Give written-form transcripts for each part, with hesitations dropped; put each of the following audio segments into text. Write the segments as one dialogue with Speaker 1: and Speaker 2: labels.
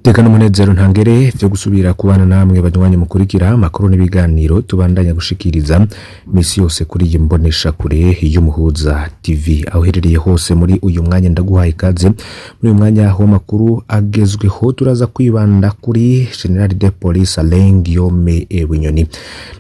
Speaker 1: Iteka n'umunezero ntangere vyo gusubira kubana namwe banywanyi mukurikira amakuru n'ibiganiro tubandanya gushikiriza misi yose kuri iyi mbonesha kure y'Umuhuza TV. Aho uherereye hose muri uyu mwanya, ndaguhaye ikaze muri uyu mwanya w'amakuru agezweho. Turaza kwibanda kuri General de Police Alain Guillaume Bunyoni.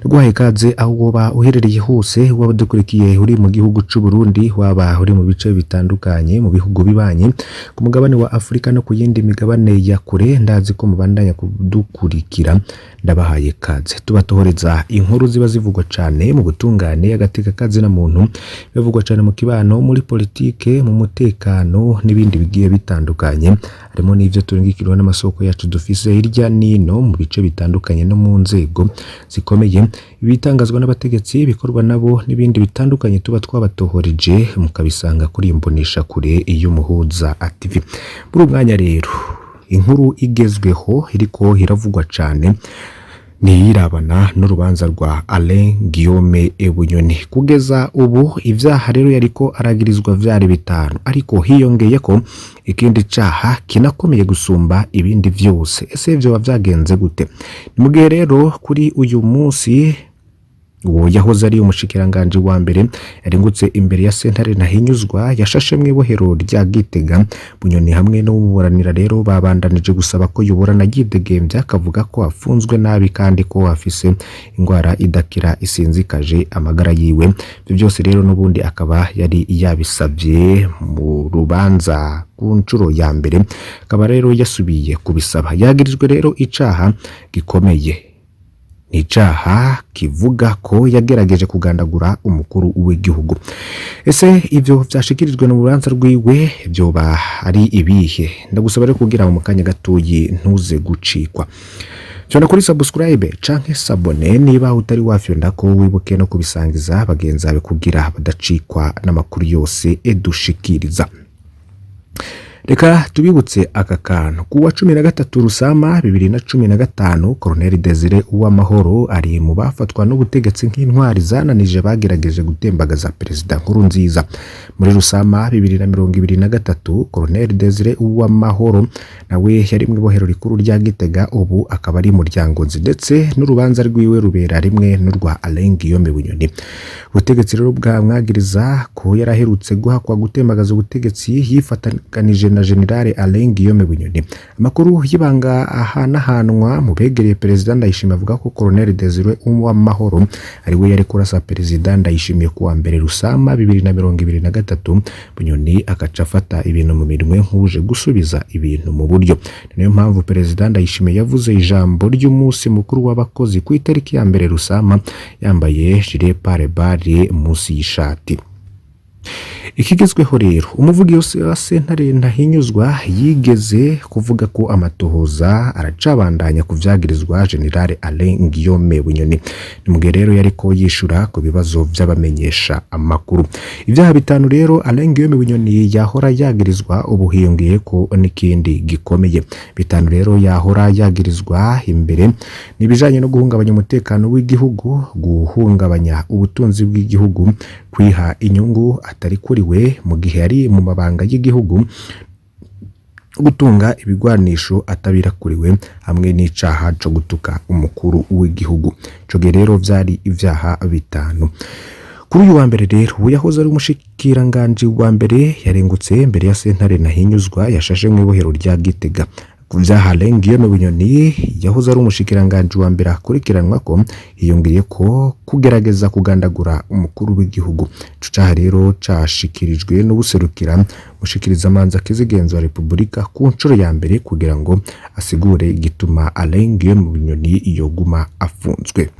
Speaker 1: Ndaguhaye ikaze aho woba uherereye hose, waba udukurikiye uri mu gihugu c'u Burundi, waba uri mu bice bitandukanye mu bihugu bibanye ku mugabane wa Afrika no ku yindi migabane ya kure. Ndazi ko mubandanya kudukurikira, ndabahaye kaze. Tubatohoreza inkuru ziba zivugwa cane mu butungane, agateka kazina muntu, bivugwa cane mu kibano, muri politike, mu mutekano n'ibindi bigiye bitandukanye, harimo n'ivyo turungikirwa n'amasoko yacu dufise hirya nino mu bice bitandukanye no mu nzego zikomeye, ibitangazwa n'abategetsi, bikorwa nabo n'ibindi bitandukanye tuba twabatohoreje, mukabisanga kuri imbonesha kure y'Umuhuza TV. Muri uyu mwanya rero, inkuru igezweho iriko iravugwa cane niyirabana n'urubanza rwa Alain Guillaume Bunyoni. Kugeza ubu ivyaha rero yariko aragirizwa vyari bitanu, ariko hiyongeye ko ikindi caha kinakomeye gusumba ibindi vyose. Ese vyoba vyagenze gute? Ni mu gihe rero kuri uyu munsi uwo yahoze ari umushikiranganji wa mbere yarengutse imbere ya sentare ntahinyuzwa yashashe mw'ibohero rya Gitega. Bunyoni hamwe n'umuburanira rero babandanije gusaba ko yoburana yidegembya, akavuga ko afunzwe nabi kandi ko afise ingwara idakira isinzikaje amagara yiwe. Ivyo byose rero n'ubundi akaba yari yabisabye mu rubanza ku nshuro ya mbere, akaba rero yasubiye kubisaba. Yagirijwe rero icaha gikomeye, ni icaha kivuga ko yagerageje kugandagura umukuru w'igihugu. Ese ivyo vyashikirijwe mu rubanza rwiwe vyoba ari ibihe? Ndagusaba rero kugira ngo mu kanya gatoyi ntuze gucikwa. Fyonda kuri subscribe canke s'abonner niba utari wafyonda ko, wibuke no kubisangiza bagenzi bawe kugira badacikwa n'amakuru yose edushikiriza. Reka tubibutse aka kantu: ku wa 13 Rusama 2015, Colonel Desire Uwamahoro ari mu bafatwa n'ubutegetsi nk'intwari zananije bagerageje gutembagaza Perezida Nkurunziza. Muri Rusama 2023, Colonel Desire Uwamahoro nawe yari mu ibohero rikuru rya Gitega, ubu akaba ari muryango nzi, ndetse n'urubanza rwiwe rubera rimwe n'urwa Alain Guillaume Bunyoni. Ubutegetsi rero bwamwagiriza ko yaraherutse guhakwa gutembagaza ubutegetsi yifatanije na General Alain Guillaume Bunyoni. Amakuru y'ibanga ahanahanwa mu begereye Perezida Ndayishimiye avuga ko Colonel Desire Uwamahoro ari we yari kurasa Perezida Ndayishimiye kuwa mbere Rusama 2023, Bunyoni agaca afata ibintu mu minwe nk'uje gusubiza ibintu mu buryo. Niyo mpamvu Perezida Ndayishimiye yavuze ijambo ry'umunsi mukuru w'abakozi ku itariki ya mbere Rusama yambaye gilet pare-balles munsi y'ishati. Ikigezweho rero, umuvugizi wa sentare ntahinyuzwa yigeze kuvuga ko amatohoza aracabandanya ku vyagirizwa General Alain Guillaume Bunyoni. Ni mugihe rero yariko yishura ku bibazo vy'abamenyesha amakuru. Ivyaha bitanu rero Alain Guillaume Bunyoni yahora yagirizwa, ubu hiyongeyeko n'ikindi gikomeye. Bitanu rero yahora yagirizwa imbere nibijanye no guhungabanya umutekano w'igihugu, guhungabanya ubutunzi bw'igihugu, kwiha inyungu atari kuriwe mu gihe yari mu mabanga y'igihugu, gutunga ibigwanisho atabirakuriwe, hamwe n'icaha co gutuka umukuru w'igihugu. Ico gihe rero vyari ivyaha bitanu. Kuri uyu wa mbere rero, uwo yahoze ari umushikiranganji wa mbere yarengutse imbere ya sentare ntahinyuzwa yashashe mw'ibohero rya Gitega. Ku vyaha Alain Guillaume Bunyoni yahoze ari umushikiranganji wa mbere akurikiranwa ko, hiyongeye ko kugerageza kugandagura umukuru w'igihugu. Ico caha rero cashikirijwe n'ubuserukira mushikirizamanza kizigenza wa Repubulika ku nshuro ya mbere kugira ngo asigure igituma Alain Guillaume Bunyoni yoguma afunzwe.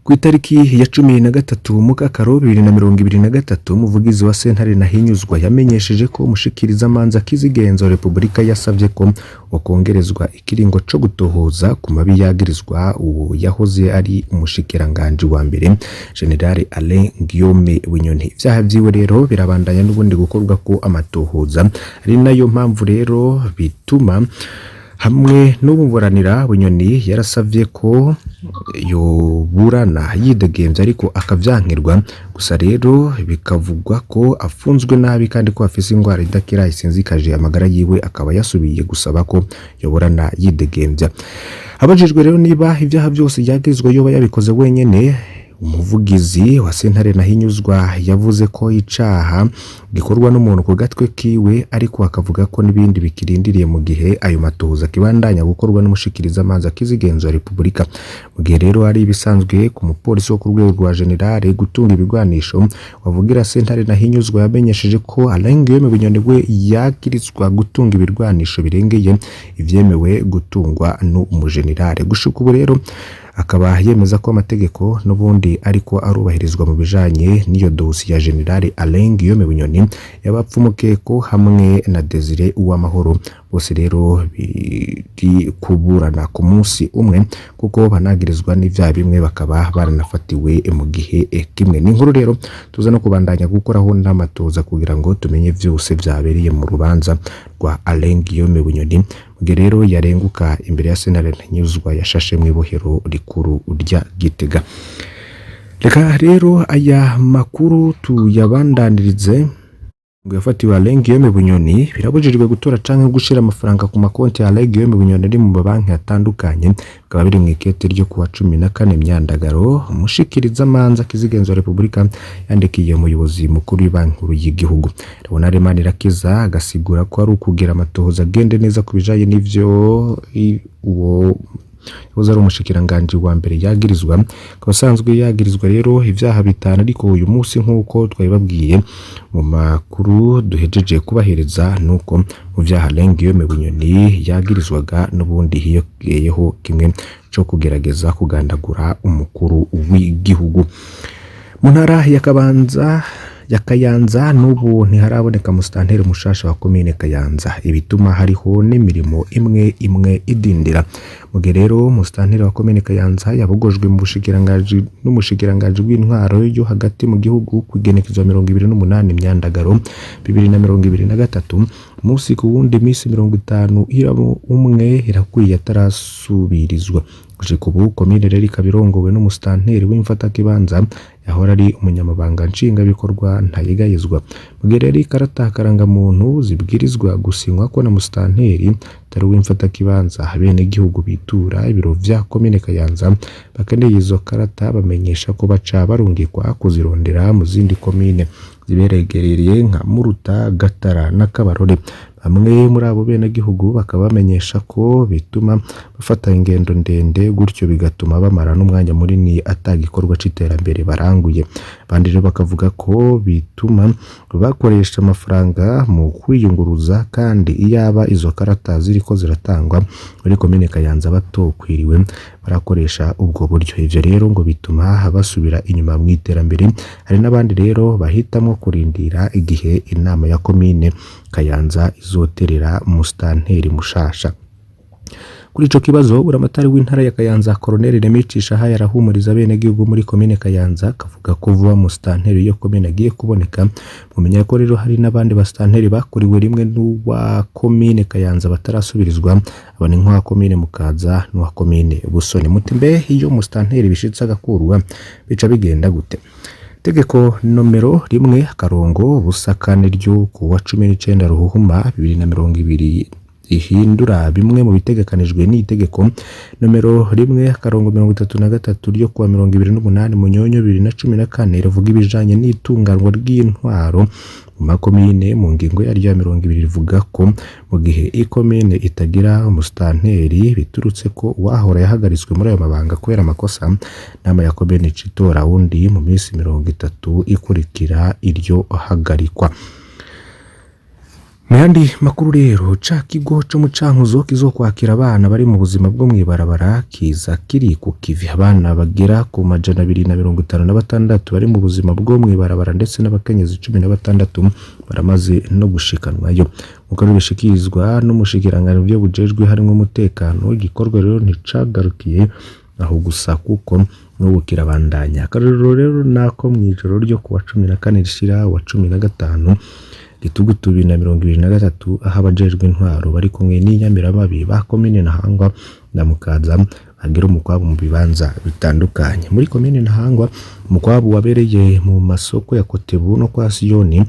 Speaker 1: Ku itariki ya 13 Mukakaro 2023, umuvugizi wa sentare ntahinyuzwa yamenyesheje ko umushikirizamanza kizigenza wa Repubulika yasavye ko wokongerezwa ikiringo co gutohoza ku mabi yagirizwa uwo yahoze ari umushikiranganji wa mbere General Alain Guillaume Bunyoni. Ivyaha vyiwe rero birabandanya n'ubundi gukorwa ko amatohoza, ari nayo mpamvu rero bituma Hamwe n'ububuranira, Bunyoni yarasavye ko yoburana yidegemvya, ariko akavyankirwa. Gusa rero bikavugwa ko afunzwe nabi kandi ko afise ingwara idakira isinzikaje amagara yiwe, akaba yasubiye gusaba ko yoburana yidegemvya. Abajijwe rero niba ivyaha vyose yagirizwa yoba yabikoze wenyene, umuvugizi wa sentare Ntahinyuzwa yavuze ko icaha gikorwa n'umuntu ku gatwe kiwe, ariko akavuga ko n'ibindi bikirindiriye mu gihe ayo matohoza akibandanya gukorwa n'umushikirizamanza kizigenza wa Repubulika. Mu gihe rero ari ibisanzwe ku mupolisi wo ku rwego rwa generale gutunga ibigwanisho, wavugira sentare Ntahinyuzwa yamenyesheje ko Alain Guillaume Bunyoni we yagirizwa gutunga ibirwanisho birengeye ivyemewe gutungwa n'umujenerale. Gushika ubu rero akaba yemeza ko amategeko n'ubundi ariko arubahirizwa mu bijanye n'iyo dosi ya General Alain Guillaume Bunyoni y'abapfumukeko hamwe na Desire Uwamahoro. Bose rero biri kuburana ku munsi umwe kuko banagirizwa n'ivyaha bimwe, bakaba baranafatiwe mu gihe kimwe. Ni inkuru rero tuza no kubandanya gukoraho n'amatoza kugira ngo tumenye vyose vyabereye mu rubanza rwa Alain Guillaume Bunyoni, mu gihe rero yarenguka imbere ya sentare Ntahinyuzwa yashashe mw'ibohero rikuru rya Gitega. Reka rero aya makuru tuyabandanirize ngo yafatiwe Alain Guillaume Bunyoni. Birabujijwe gutora canke gushira amafaranga ku makonti ya Alain Guillaume Bunyoni ari mu mabanki atandukanye. Bikaba biri mw'ikete ryo kuwa 14 Myandagaro umushikirizamanza kizigenza wa Repubulika yandikiye umuyobozi mukuru w'ibanki nkuru y'igihugu Leonard Manirakiza, agasigura ko ari ukugira amatohoza agende neza ku bijanye n'ivyo uwo yahoze ari umushikiranganji wa mbere yagirizwa. Akaba asanzwe yagirizwa rero ivyaha bitanu, ariko uyu munsi nk'uko twabibabwiye mu makuru duhejeje kubahereza, nuko mu vyaha Alain Guillaume Bunyoni yagirizwaga n'ubundi hiyongeyeho kimwe co kugerageza kugandagura umukuru w'igihugu. Mu ntara ya Kabanza ya Kayanza n'ubu ntiharaboneka musitanteri mushasha wa komine Kayanza, ibituma hariho n'imirimo imwe imwe idindira. Mu gihe rero musitanteri wa komine Kayanza yabogojwe mu bushikiranganji n'umushikiranganji bw'intwaro yo hagati mu gihugu kw'igenekerezo 28 Myandagaro 2023, umunsi ku wundi misi 50 umwe irakwiye atarasubirizwa. Gushika ubu komine rero ikaba irongowe n'umusitanteri w'imfatakibanza yahora ari umunyamabanga nshingwabikorwa Ntayegayezwa. Mu gihe rero ikarata karangamuntu zibwirizwa gusinywako na musitanteri atari uw'imfatakibanza, abenegihugu bitura ibiro vya komine Kayanza bakeneye izo karata bamenyesha ko baca barungikwa kuzirondera mu zindi komine ziberegereye nka Muruta, Gatara na Kabarore. Bamwe muri abo benegihugu bakaba bamenyesha ko bituma bafata ingendo ndende, gutyo bigatuma bamara n'umwanya munini ata gikorwa c'iterambere baranguye. Abandi rero bakavuga ko bituma bakoresha amafaranga mu kwiyunguruza, kandi iyaba izo karata ziriko ziratangwa muri komine Kayanza batokwiriwe barakoresha ubwo buryo. Ivyo rero ngo bituma basubira inyuma mw'iterambere. Hari n'abandi rero bahitamwo kurindira igihe inama ya komine Kayanza izoterera musitanteri mushasha. Kuri ico kibazo, buramatari w'intara ya Kayanza Colonel Remy Cishahayo arahumuriza abenegihugu muri komine Kayanza, akavuga ko vuba musitanteri w'iyo komine agiye kuboneka. Mumenya ko rero hari n'abandi basitanteri bakuriwe rimwe n'uwa komine Kayanza batarasubirizwa, aba ni nk'uwa komine Mukaza n'uwa komine Busoni. Muti mbe iyo musitanteri bishitse agakurwa bica bigenda gute? Tegeko nomero 1-04 ryo kuwa 19 Ruhuhuma 2020 rihindura bimwe mu bitegekanijwe n'itegeko nomero 1-33 ryo kuwa 28 Munyonyo 2014 rivuga ibijanye n'itunganwa ry'intwaro mu makomine, mu ngingo yaryo ya 20 rivuga ko mu gihe ikomine itagira umusitanteri biturutse ko uwahora yahagaritswe muri ayo mabanga kubera amakosa, inama ya komine ica itora uwundi mu minsi 30 ikurikira iryo hagarikwa. Mu yandi makuru rero, ca kigo co mu Cankuzo kizokwakira abana bari mu buzima bwo mw'ibarabara kiza kiri ku kivi. Abana bagera ku 256 bari mu buzima bwo mw'ibarabara ndetse n'abakenyezi 16 baramaze no gushikanwayo. Nkuko bishikirizwa n'umushikiranganji mu vyo bujejwe harimwo umutekano, igikorwa rero nticagarukiye aho gusa kuko n'ubu kirabandanya. Akarorero rero nako mw'ijoro ryo kuwa 14 rishira wa 15 Gitugutu 2023, aho abajejwe intwaro bari kumwe n'inyamiramabi ba komine Ntahangwa na Mukaza bagira umukwabu mu bibanza bitandukanye. Muri komine Ntahangwa, umukwabu wabereye mu masoko ya Kotebu no kwa Siyoni.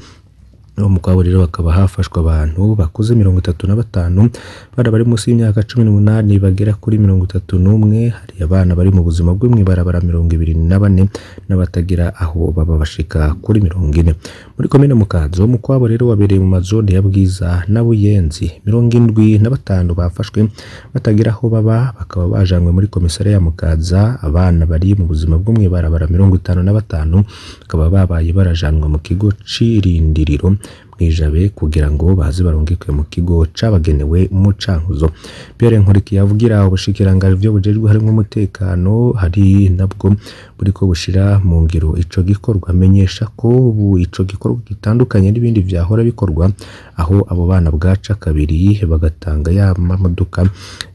Speaker 1: Uwo mukwabu rero hakaba hafashwe abantu bakuze 35, abana bari munsi y'imyaka 18 bagera kuri 31, hari abana bari mu buzima bwo mw'ibarabara 24 n'abatagira aho baba bashika kuri 40. Muri komine Mukaza, uwo mukwabu rero wabereye mu mazone ya Bwiza na Buyenzi, 75 bafashwe batagira aho baba bakaba bajanywe muri komisariya ya Mukaza, abana bari mu buzima bwo mw'ibarabara 55 bakaba babaye barajanwa mu kigo c'irindiriro mw'ijabe kugira ngo baze barungikwe mu kigo cabagenewe mu Cankuzo. Pierre Nkurikiye avugira ubushikiranganji byo bujejwe harimwo umutekano, hari nabwo buriko bushira mu ngiro ico gikorwa, amenyesha ko ubu ico gikorwa gitandukanye n'ibindi vyahora bikorwa, aho abo bana bwaca kabiri bagatanga ya mamodoka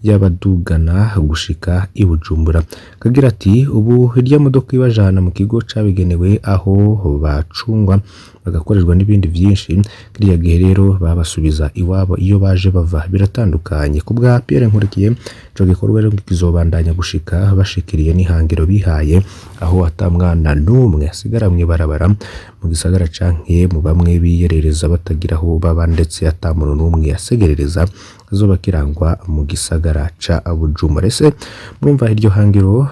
Speaker 1: y'abadugana gushika i Bujumbura. Kagira ati ubu irya modoka ibajana mu kigo cabigenewe aho bacungwa bagakorerwa n'ibindi vyinshi, kiriya gihe rero babasubiza iwabo iyo baje bava, biratandukanye. Ku bwa Pierre Nkurikiye, ico gikorwa rero kizobandanya gushika bashikiriye n'ihangiro bihaye, aho ata mwana n'umwe asigara mw'ibarabara mu gisagara canke mu bamwe biyerereza batagira aho baba, ndetse ata muntu n'umwe asegerereza azoba kirangwa mu gisagara ca Bujumbura. Ese murumva iryo hangiro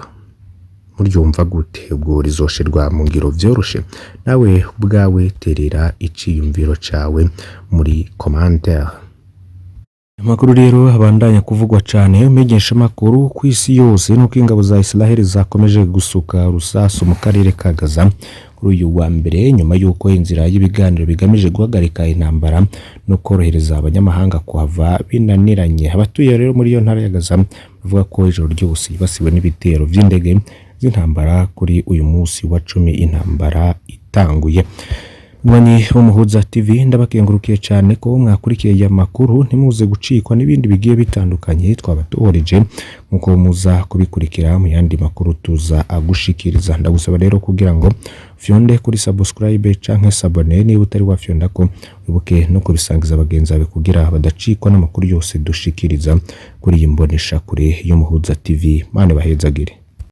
Speaker 1: muryumva gute? Ubwo rizoshirwa mu ngiro vyoroshe? Nawe ubwawe terera iciyumviro cawe muri commentaire. Amakuru rero abandanya kuvugwa cane menyesha makuru kw'isi yose nuko ingabo za Israel zakomeje gusuka urusasu mu karere ka Gaza kuri uyu wa mbere, nyuma y'uko inzira y'ibiganiro bigamije guhagarika intambara no korohereza abanyamahanga kuhava binaniranye. Abatuye rero muri iyo ntara ya Gaza bavuga ko ijoro ryose yibasiwe n'ibitero vy'indege z'intambara kuri uyu munsi wa 10 intambara itanguye. Mwanyi w'Umuhuza TV, ndabakengurukiye cyane ko mwakurikiye aya makuru, ntimuze gucikwa n'ibindi bigiye bitandukanye twabatohoreje nkuko muza kubikurikira mu yandi makuru tuza agushikiriza. Ndagusaba rero kugira ngo fyonde kuri subscribe canke s'abonner niba utari wafyonda, ko wibuke no kubisangiza bagenzi bawe kugira badacikwa n'amakuru yose dushikiriza kuri iyi mbonesha kure y'Umuhuza TV. Mane bahezagire.